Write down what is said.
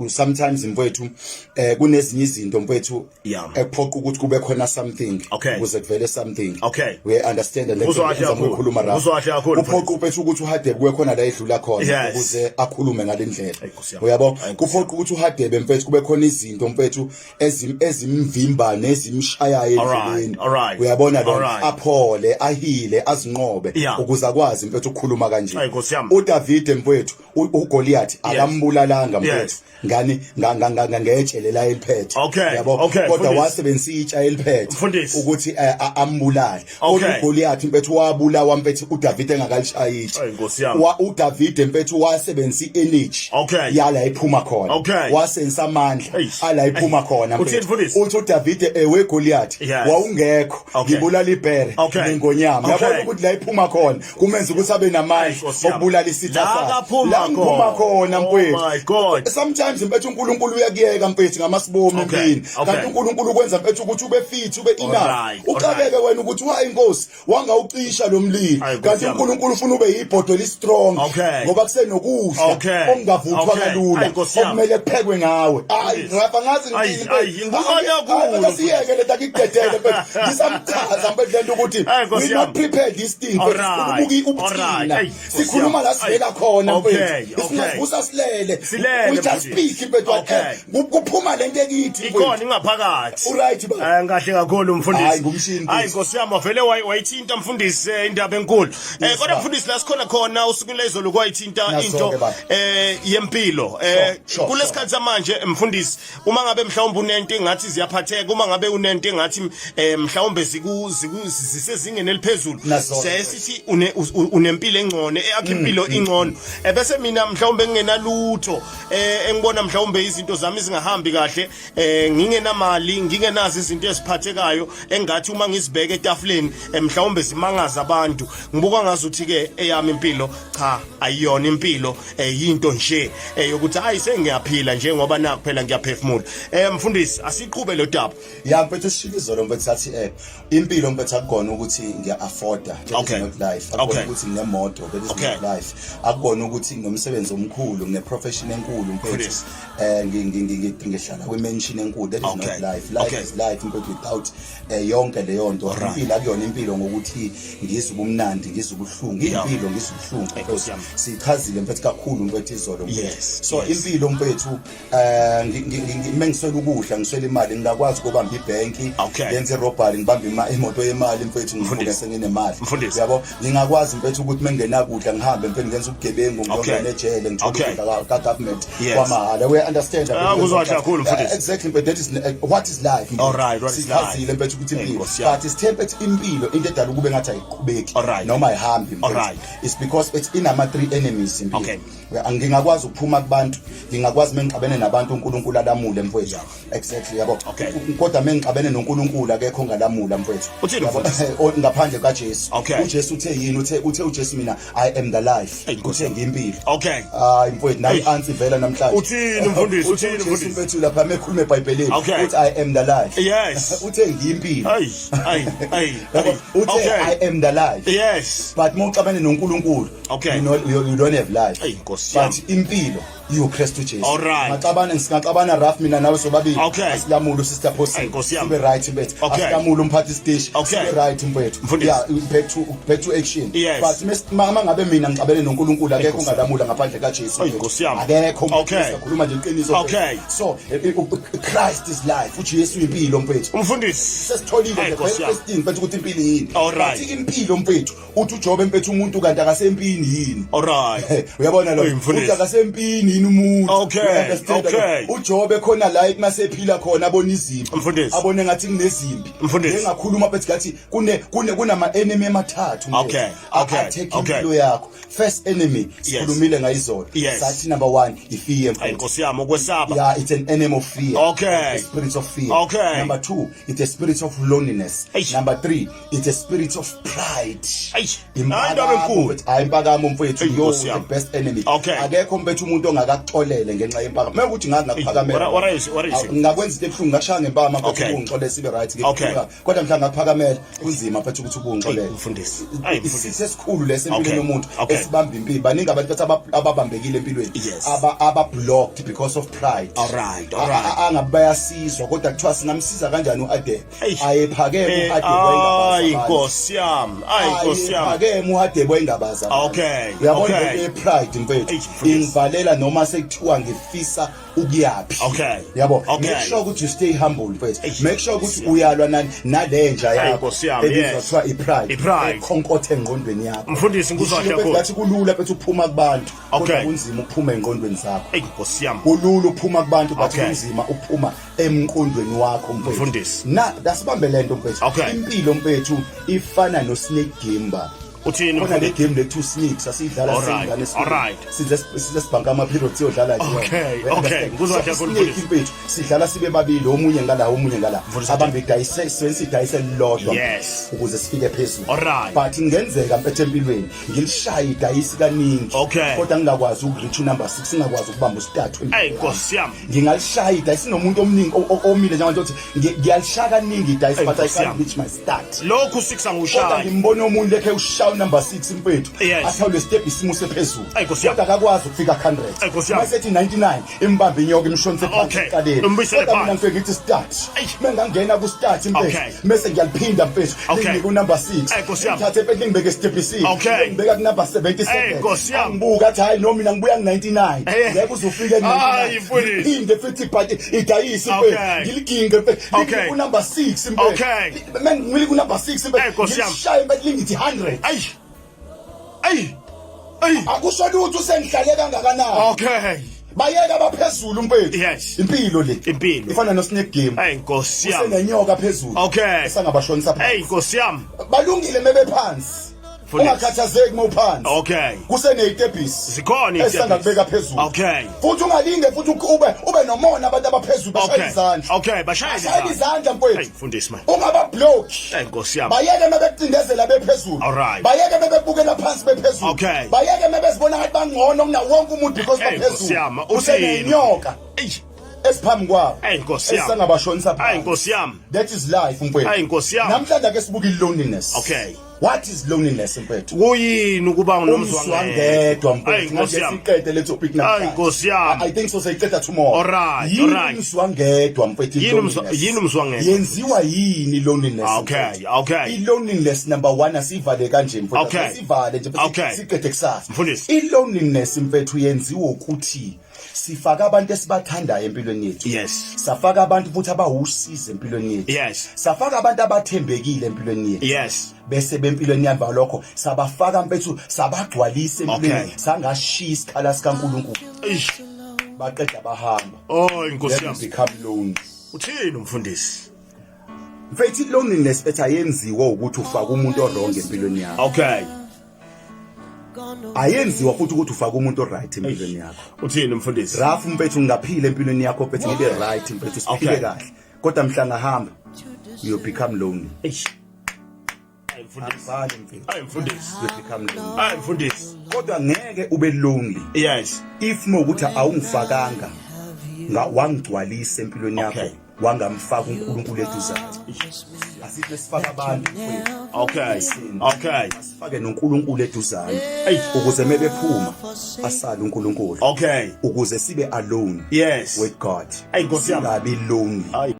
Sometimes mfowethu, kunezinye izinto mfowethu ekuphoqa ukuthi kube khona something ukuze kuvele something. We understand le Uzwa kahle kakhulu. ukukhuluma ra. Uzwa kahle kakhulu, Kuphoqa mfowethu ukuthi uHadebe kube khona la edlula khona ukuze akhulume ngalendlela. Ayi, Nkosi yami. Uyabo? Ayi, Nkosi. Kuphoqa ukuthi uHadebe mfowethu kube khona izinto mfowethu ezimvimba nezimshayayo endleleni. Uyabona lo aphole, ahile, azinqobe ukuze akwazi mfowethu ukukhuluma kanje. Ayi, Nkosi yami. UDavide mfowethu, uGoliath akambulalanga mfowethu ngani ngetshe lela eliphethe. Yabo, kodwa Mfundisi. Wasebenzisa itsha eliphethe Mfundisi. ukuthi ambulale. Kodwa uGoliath mfethu wabulawa mfethu uDavid engakalishayi itshe. Ayi, Nkosi yami. UDavid mfethu wasebenzisa i-energy yala iphuma khona. Wasebenzisa amandla ala iphuma khona Uthini, mfethu. Mfundisi? Uthi uDavid, ewe Goliath, wawungekho, ngibulala ibhere nengonyama. Yabona ukuthi la iphuma khona kumenza ukuthi abe namandla Ayi, Nkosi yami. okubulala isitha La sakhe. kaphuma La ngiphuma khona Oh mfethu. my God. Sometimes mfethu uNkulunkulu uyakuyeka mfethu ngamasibomu empini. Kanti uNkulunkulu ukwenza mfethu ukuthi ube fit, ube enough. Uxakeke wena ukuthi why inkosi wangawucisha lo mlilo. Ayi, Nkosi Kanti yami. uNkulunkulu ufuna ube yibhodo elistrong ngoba kusenokudla okungavuthwa kalula Ayi, Nkosi yami. okumele kuphekwe ngawe. Hayi Rafa, ngazi Ayi, ngithini ayi, mfethu. ngibukane kakhulu. Asiyeke lento, akikudedele mfethu. Ngisamchaza mfethu lento ukuthi Ayi, Nkosi we not yami. prepared this thing mfethu. Sikhuluma ubuthina. Ayi, Nkosi Sikhuluma yami. la sivela khona mfethu. Singavusa silele. Silele, We just mfundisi. speak mfethu. Kuphuma lento ekithi Ikhona mfethu. ingaphakathi. Uright ba. Ngahle kakhulu mfundisi. Hayi, ngumshini, mfundisi. Hayi Nkosi yami, vele wayithinta mfundisi, indaba enkulu. Yes, Kodwa baba. mfundisi, la sikhona khona usukwini lezolo kwayithinta Naso-ke, into baba. yempilo. Kulesikhathi samanje mfundisi, uma ngabe mhlawumbe unento engathi ziyaphatheka, uma ngabe unento engathi mhlawumbe ziku zisezingeni eliphezulu, Naso-ke. siyaye sithi unempilo engcono, eyakho impilo ingcono. Bese mina mhlawumbe ngingenalutho, engibona mhlawumbe izinto zami zingahambi kahle, ngingenamali, ngingenazo izinto eziphathekayo engathi uma ngizibeka etafuleni, mhlawumbe zimangaza abantu, ngibuka ngazuthi ke eyami impilo cha ayiyona impilo, yinto nje yokuthi hayi sengiyaphila nje ngoba naku phela ngiyaphefumula. Mfundisi, asiqhube lo daba. Ya mfethu, sishilo izolo mfethu, sathi impilo mfethu akukona ukuthi ngiya afforda, that is not life. Akukona ukuthi nginemoto, that is not life. Akukona ukuthi nginomsebenzi omkhulu, ngine profession enkulu mfethu, Mfundisi. Ngihlala kwi mansion enkulu, that is not life. Life is life mfethu without yonke leyo nto. Impilo akuyona impilo ngokuthi ngizwe ubumnandi, ngizwe ubuhlungu. Impilo ngizwe ubuhlungu. Hey, Nkosi yami. Sichazile mfethu kakhulu mfethu izolo mfethu. So impilo mfethu, mengiswela ukudla, ngiswela imali, ngingakwazi ukubamba ibhenki, ngenze irobbery, ngibambe imoto yemali mfethu, ngivuke Mfundisi. senginemali. Mfundisi. Yabo, ngingakwazi mfethu ukuthi mengingenakudla ngihambe mfethu ngenze ubugebengu, ngiyongena ejele, ngithole ukudla ka government kwamahhala. We understand? Ah, kuzwa kahle kakhulu mfundisi. Exactly, but that is what is life. All right, what is life? Sichazile mfethu ukuthi Hey, impilo, Nkosi yami. but sithe mfethu impilo into edala ukube ngathi ayiqhubeki noma ayihambi mfethu. It's because it's inama three enemies impilo. Ngingakwazi ukuphuma kubantu, ngingakwazi mengixabene nabantu uNkulunkulu alamule mfowethu. Exactly, yabo. Kodwa mengixabene noNkulunkulu akekho ongalamula mfowethu. Uthini, Yabo? mfundisi? Ngaphandle kaJesu. Ujesu uthe yini? Uthe uJesu, "Mina I am the life." Hey, Nkosi Uthe yami. ngiyimpilo. Hayi mfowethu, nayi Hey. answer ivela namhlanje. Uthini mfundisi? Uthe Uthini uJesu mfundisi? mfethu lapha mekhuluma eBhayibhelini. Uthi, "I am the life." Uthe ngiyimpilo. Ay, ay, ay. Yabo, Ay. uthe, "I am the life." But mawuxabene noNkulunkulu, you don't have life. Hey, Nkosi But yami. impilo iyoKristu Jesu. Ngaxabana, singaxabana rough mina nawe sobabili. Asilamule uSister Posi. Hey, Nkosi yami. Sibe right mfethu. Asilamule umphathi siteshi. Sibe right mfethu. Mfundisi. Yeah, back to action. Yes. But uma ngabe mina ngixabene noNkulunkulu, akekho Nkosi yami. ongalamula ngaphandle kaJesu. Hey, Nkosi yami. Akekho mfethu. Siyakhuluma nje iqiniso mfethu. So Christ is life. UJesu impilo mfethu. Umfundisi. Sesitholile Hey, the Nkosi yami. first thing mfethu ukuthi impilo yini. All right. But impilo mfethu, uthi uJobe mfethu, umuntu kanti akasempini yini? Uyabona lo Oy, mfundisi. uthi akasempini yini umuntu? Okay, You understand? okay. uJobe khona la masephila khona abona izimpi, Mfundisi. abone ngathi kunezimpi. Mfundisi. Engakhuluma mfethu ngathi kune kunama enemy amathathu mfethu. Okay, Attack okay. impilo yakho. First enemy sikhulumile ngayizolo, sathi number 1 ifear Ay mfethu. Nkosi yami, ukwesaba. Yeah, it's an enemy of fear. Okay. The spirit of fear. Okay. Number 2, it's a spirit of loneliness. Eish. Number 3, it's a spirit of pride. Eish. Hayi, indaba enkulu. Hayi, impakamo mfethu. Eyi, Yo, Nkosi the yami. best enemy. Okay. Akekho mfethu umuntu ongaka ngakakuxolele ngenxa yempakamo, mekuthi ngathi ngakuphakamela, What are you what are you saying? Ngakwenza into ebuhlungu, ngashaya ngempama mfethu, ungixolele sibe right. Kodwa mhla ngakuphakamela, kunzima mfethu ukuthi ubungixolele. Mfundisi. Ayi, mfundisi. Isitha esikhulu lesi empilweni yomuntu esibamba impilo. Baningi abantu bathi ababambekile empilweni, aba blocked because of pride. All right, all right. Angabe bayasizwa, kodwa kuthiwa singamsiza kanjani u-Adebe? Eish. Ayephakeme u-Hadebe, Ay, wayengabaza abantu. Nkosi yami. Ay, Nkosi yami. Ayephakeme uHadebe, wayengabaza abantu. Uyabona, lento ye-pride mfethu Eish, mfundisi. ingivalela noma sekuthiwa ngifisa ukuyaphi. Yabo, make sure ukuthi you stay humble mfethu. Eish, Make sure ukuthi Nkosi yami. uyalwa nalenja Ay, yakho Nkosi yami, ebizwa kuthiwa i-pride, I-pride. ekhonkothe engqondweni yakho. Mfundisi, ngikuzwa Ngishilo kahle mfethu, kakhulu. ngathi kulula mfethu ukuphuma kubantu, kodwa kunzima ukuphuma engqondweni zakho. Ey, Nkosi yami. Kulula ukuphuma kubantu, but kunzima ukuphuma emqondweni wakho mfethu. Mfundisi. Na asibambe lento mfethu. Impilo mfethu ifana no snake game ba. Uthini, Khona le mfundisi? game lethu snake sasiyidlala singane esikoleni. Size size sibhanka ama period siyodlala nje. You understand? Ngikuzwa So, kahle kakhulu, snake mfundisi. mfethu sidlala sibe babili, omunye ngala, omunye ngala. Mfundisi, Abambe idayise, sisebenzisa idayise elilodwa ukuze sifike phezulu. But ingenzeka mfethu empilweni ngilishaye idayisi kaningi. Kodwa ngingakwazi ukureach number 6, ngingakwazi ukubamba usithathu empilweni. Ey, Nkosi yami. Ngingalishaya idayisi nomuntu omningi omile njengoba ukuthi ngiyalishaya kaningi idayisi, Ey, but I Nkosi can't yami. reach my start. Lokhu 6 Kodwa angiwushayi. ngimbona omunye lekhe ushaya number 6 mfethu, athawule step isimo sephezulu, Ey, Nkosi yami. kodwa akakwazi ukufika 100. Ey, Nkosi yami. Masethi 99, imbambe inyoka, imshonise phansi ekuqaleni. Imbuyisele Kodwa mina phansi. ngifike ngithi start, Ey. mengangena ku start mfethu, bese ngiyaliphinda mfethu, linginike unumber 6. Ey, Nkosi yami. Ngithathe mfethu, ngibeke estebhisini, ngibeka ku number 77. Ey, Nkosi yami. Angibuka athi hayi no, mina ngibuya ku 99, ngeke uze ufike ku 99. Hayi, mfundisi. Phinde futhi but idayisi mfethu, ngiliginqe mfethu, linginike unumber 6 mfethu. Mengilike unumber 6 mfethu, Ey, Nkosi yami. ngilishaye mfethu, lingithi 100. Ay. Ay. Ay. Akusho lutho usengihlale kangakanani. Bayeka abaphezulu mfethu. Impilo le. Impilo. Ifana no snake game. Ey, Nkosi yami. Usenenyoka phezulu. Esangabashonisa phansi. Ey, Nkosi yami. Balungile mebe phansi. Mfundisi. Ungakhathazeki uma uphansi. Kuseneyitebhisi. Zikhona iy'tebhisi. Esangakubeka phezulu. Futhi ungalinge futhi ube nomona abantu abaphezulu bashaya izandla. Bashaya Bashaya izandla. izandla mfethu. Ey, mfundisi man. Ungabablock. Ey, Nkosi yami. Bayeke mebekucindezela bephezulu. Bayeke mebebukela phansi bephezulu. Bayeke mebezibona ngathi bangcono kuna wonke umuntu because Ey, Nkosi baphezulu. yami, uthini? Usenenyoka Ey. esiphambi kwabo. Ey, Nkosi yami. Esangabashonisa Ey, phansi. Nkosi yami. That is life mfethu. Ey, Nkosi yami. Namhlanje ake sibuke i-loneliness. What is loneliness mfethu? Kuyini ukuba Umzwangedwa nomzwangedwa? mfethu? Ey, Nkosi Ngathi yami. siqede le topic namhlanje. Ay, Nkosi yami. I think so seyiqeda tomorrow. Alright, Yini alright. umzwangedwa mfethu? Yini I-loneliness? yini umzwangedwa? Yenziwa yini loneliness? Mfethu? I-loneliness number 1 asivale kanje mfethu. Asivale nje mfethu, siqede kusasa. Mfundisi. I-loneliness mfethu yenziwa ukuthi sifaka abantu esibathandayo empilweni yethu. Safaka abantu futhi abawusizo empilweni yethu. Safaka abantu abathembekile empilweni yethu. Bese bempilweni yamva lokho sabafaka mfethu, sabagcwalisa empilweni, sangashiya isikhala sikaNkulunkulu. Eish. Baqeda bahamba. Oh, Nkosi Then yami. become lonely. Uthini umfundisi? Mfethu, loneliness ethi ayenziwa ukuthi ufake umuntu owrong empilweni yakho. Ayenziwa futhi ukuthi ufake umuntu oright empilweni yakho. Uthini umfundisi? Raf mfethu, ngingaphila empilweni yakho mfethu, ngibe right mfethu, siphile kahle. Kodwa mhla ngahamba, you become lonely. Eish. Ay, mfundisi. Angibhali mfethu. Ay, mfundisi. You become lonely. Ay, mfundisi. Kodwa ngeke ube lonely. If mawukuthi awungifakanga, wangigcwalisa empilweni yakho, wangamfaka uNkulunkulu eduzane. Asithi besifaka abantu mfethu. Asifake noNkulunkulu eduzane. Ey. Ukuze mebephuma asale uNkulunkulu. Ukuze sibe alone with God. Ey, Nkosi yami. Singabi lonely. Ay.